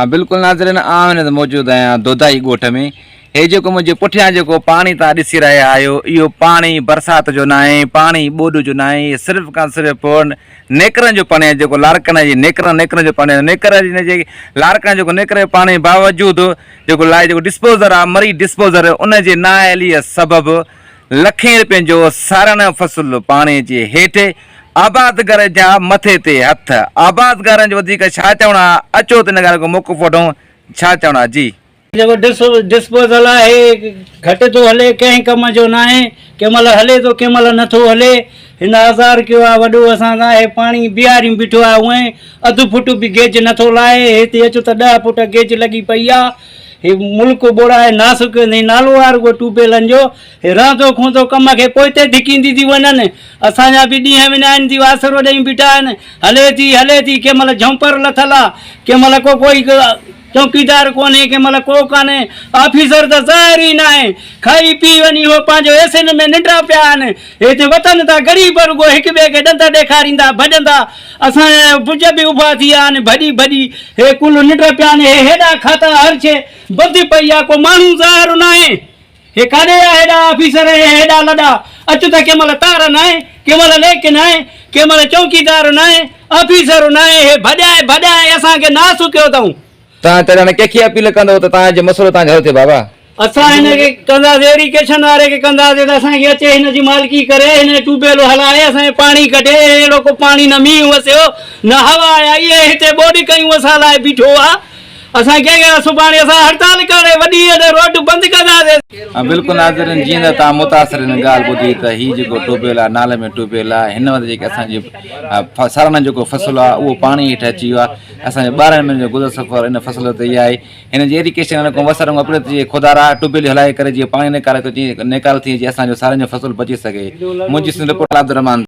بلڪل ناظرين آئون هن موجود آهيان دودائي ڳوٺ ۾ هي جيڪو منهنجي پٺيان جيڪو پاڻي توهان ڏسي رهيا آهيو اهو پاڻي برسات جو ناهي پاڻي ٻوڏ جو ناهي هي صرف کان صرف نيڪرن جو پاڻي آهي جيڪو لاڙڪاڻي جي نيڪرن نيڪرن جو پاڻي آهي نيڪر جي جي لاڙڪاڻي جيڪو نيڪر جو پاڻي باوجود جيڪو لاء جيڪو ڊسپوزر آهي مري ڊسپوزر ان جي نااهلي سبب لکين رپين جو سارڻ فصل پاڻي جي هيٺ، آبادگار جا مٿي تي هٿ، آبادگارن جو وڌيڪ ڇا چوڻ آ، اچو ته ان ڳالهه کان موقف وٺون، ڇا چوڻ آ، جي. جيڪو ڊسپوزل آهي گهٽ ٿو هلي ڪنهن ڪم جو ناهي ڪنهن مهل هلي ٿو ڪنهن مهل نٿو هلي هن آزار ڪيو آهي وڏو اسان سان هي پاڻي بيهاريون بيٺو آهي هونئن اڌ فوٽ به گيج نٿو لاهي هتي اچو ته ڏهه فوٽ گيج لڳي پئي آهي هي ملڪ ٻوڙائي ناس ڪيو اٿئي نالو آهي رڳو ٽيوب ويلن جو هي رهندو کهندو ڪم کي پوئتي ڌڪيندي ٿي وڃن اسان جا به ڏينهن وڃائن ٿي آسرو ڏئي بيٺا آهن هلي ٿي هلي ٿي ڪنهن مهل جهمپر لٿل آ ڪنهن مهل ڪو ڪوئي چوڪيدار ڪونهي ڪنهن مهل ڪو ڪانهي آفيسر ته ظاهر ئي ناهي کائي پي وڃي هو پنهنجو ايسين ۾ ننڊا پيا آهن هتي وطن تان غريب رڳو هڪ ٻئي کي ڏند ڏيکاريندا ڀڄندا اسان جا بج به اڀا ٿي ويا آهن ڀڄي ڀڄي هي ڪل ننڊ پيا آهن هي هيڏا کاتا هر شيء بند پئي آ ڪو ماڻهو ظاهر ناهي هي ڪاڏي ويا هيڏا آفيسر هي هيڏا لڏا اچ ته ڪنهن مهل تار ناهي ڪنهن مهل ليڪ ناهي ڪنهن مهل چوڪيدار ناهي آفيسر ناهي هي ڀڄائي ڀڄائي اسان کي ناس ڪيو اٿئون. توهان تڏهن هاڻي ڪنهن کي اپيل ڪندو ته توهان جو مسئلو توهان جو حل ٿئي بابا. اسان هن کي ڪنداسين ايريگيشن واري کي ڪنداسين ته اسان کي اچي هن جي مالڪي ڪري هن جو ٽيوب ويل هلائي اسان جو پاڻي ڪڍي اهڙو ڪو پاڻي نه مينهن وسيو نه هوا آئي اهي هتي ٻوڏ ڪيون اسان لاء بيٺو آ اسان ڪنهن کي سڀاڻي اسان هڙتال ڪري وڏي روڊ بند ڪنداسين. بلڪل ناظرين جيئن ته توهان متاثرين ڳالهه ٻڌي ته هي جيڪو ٽيوب ويل آهي نالي ۾ ٽيوب ويل آهي هن وقت جيڪي اسان جي سالانه جيڪو فصل آهي اهو پاڻي هيٺ اچي ويو آهي اسان جي ٻارهن مهينن جو گذر سفر ان فصل تي ئي آهي هن جي ايريگيشن وارن کان وسر ۽ اپريت جي خدا را ٽيوب ويل هلائي ڪري جيئن پاڻي نيڪال نيڪال ٿئي جيئن اسان جو سارين جو فصل بچي سگهي منهنجي سنڌ رپورٽر عبدالرحمان.